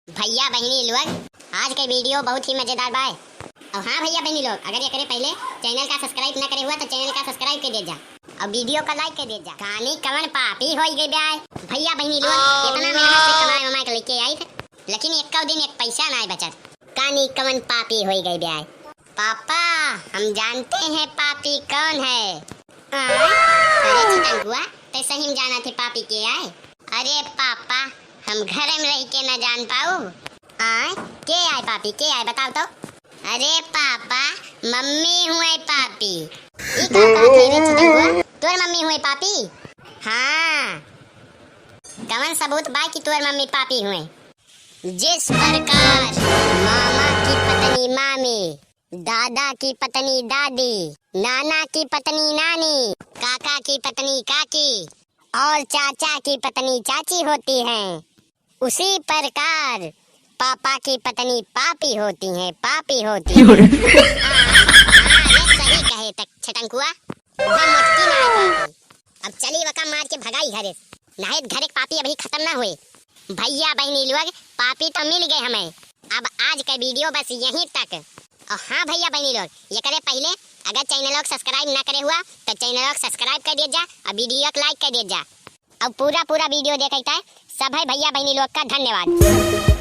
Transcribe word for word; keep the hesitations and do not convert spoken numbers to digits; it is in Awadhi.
भइया बहिनी लोग, आज के video बहुत ही मजेदार बा। और हाँ भइया बहिनी लोग, अगर एकरे पहिले channel का subscribe न करे हुआ तो channel का subscribe कर दे जा और video का like कर दे जा। कानी कवन पापी होई गई बा भइया बहिनी लोग, इतना मेहनत से कमाए वमाए के लेके आई थे, लेकिन एक्को दिन एक पैसा ना बचत। कानी कवन पापी होई गई बा। पापा, हम जानते हैं पापी कौन है। आय? अरे छटंकुआ, ते सही में जाना थे पापी के आय? अरे पापा, हम घर में रह के न जान पाऊ। आय? के आय पापी, के आय बताओ तो? अरे पापा, मम्मी हुए पापी। ई का कहत है रे छटंकुआ? तोर मम्मी हुए पापी? हाँ। कवन सबूत बा कि तोर मम्मी पापी हुए? जिस प्रकार मामा की पत्नी मामी, दादा की पत्नी दादी, नाना की पत्नी नानी, काका की पत्नी काकी और चाचा की पत्नी चाची होती हैं, उसी प्रकार पापा की पत्नी पापी होती हैं, पापी होती हैं। हाँ, हाँ, ये सही कहे तक छटंकुआ। वह मोटकी ना है पापी। अब चली वका मार के भगाई घरे, नाहित घरे के पापी अभी खत्म ना हुए। भइया बहिनी लोग, पापी तो मिल गए हमें। अब आज का video बस यहीं तक। और हाँ भइया बहिनी लोग, एकरे पहिले अगर channel को subscribe ना करे हुआ तो channel को subscribe कर दिया जा और video को like कर दिया जा। और पूरा पूरा video देखे के सभे भइया बहिनी लोग का धन्यवाद।